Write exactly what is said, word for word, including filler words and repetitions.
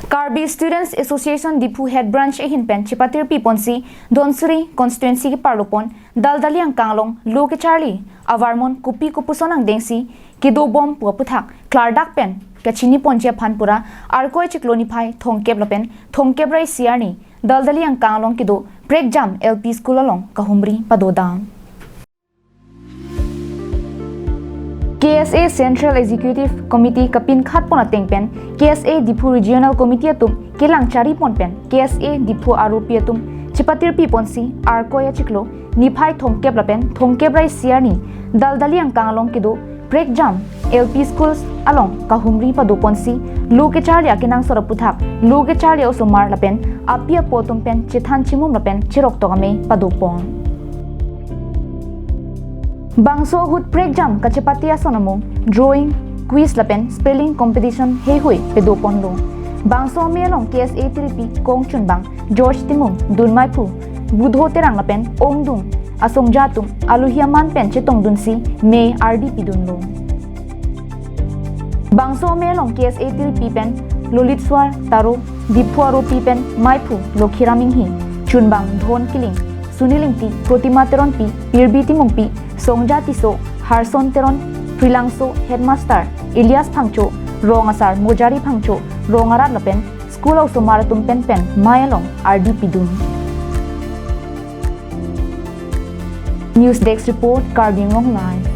Karbi Students Association Diphu Head Branch ahin pen chepatirpi ponsi Dhansiri constituency keparlo pon Daldali angkang along lo kecharli avarmon kopi kopuson angdengsi kedobom pu aputhak klardak pen kachini ponji aphan pura Arkoi achiklo niphai thomkep lapen thomkep ra isi arni Daldali angkang along kedo Prekjam L P School along kahumri padodam. K S A Central Executive Committee kapinkhat pon ateng pen K S A Diphu Regional Committee atum kelang chari pon pen K S A Diphu aropi atum chepatirpi ponsi Arkoi achiklo niphai thomkep lapen thomkep ra isi arni Daldali angkang along kedo Prekjam L P Schools along kahumri pado ponsi lo kecharli akenangsot aputhak lo kecharli osomar lapen api apo atum pen chethan chimum lapen cheroktok amei pado pon. Bangso ahut Prekjam kachepate ason amung drawing, quiz lapen spelling competition heihui pedo ponlo. Bangso amei along K S A tirpi kongchunbang George Timung, Dunmaiphu Budho Terang lapen ongdung asongja atum alohi aman pen chetongdunsi mei ardi pidunlo. Bangso amei along K S A tirpi pen Lolitswar Taro, Diphu aropi pen Maiphu Lokhiram Inghi, chunbang Dhon Kiling, Sunil Ingti, Protima Teronpi, Pirbi Timungpi, Songja Tisso, Harson Teron, Prilangso Headmaster Elias Phangcho, Rong Asar Mojari Phangcho, Rong Arat lapen school osomar atum pen pen mei along ardi pidun. News Desk Report, Karbi Anglong Live.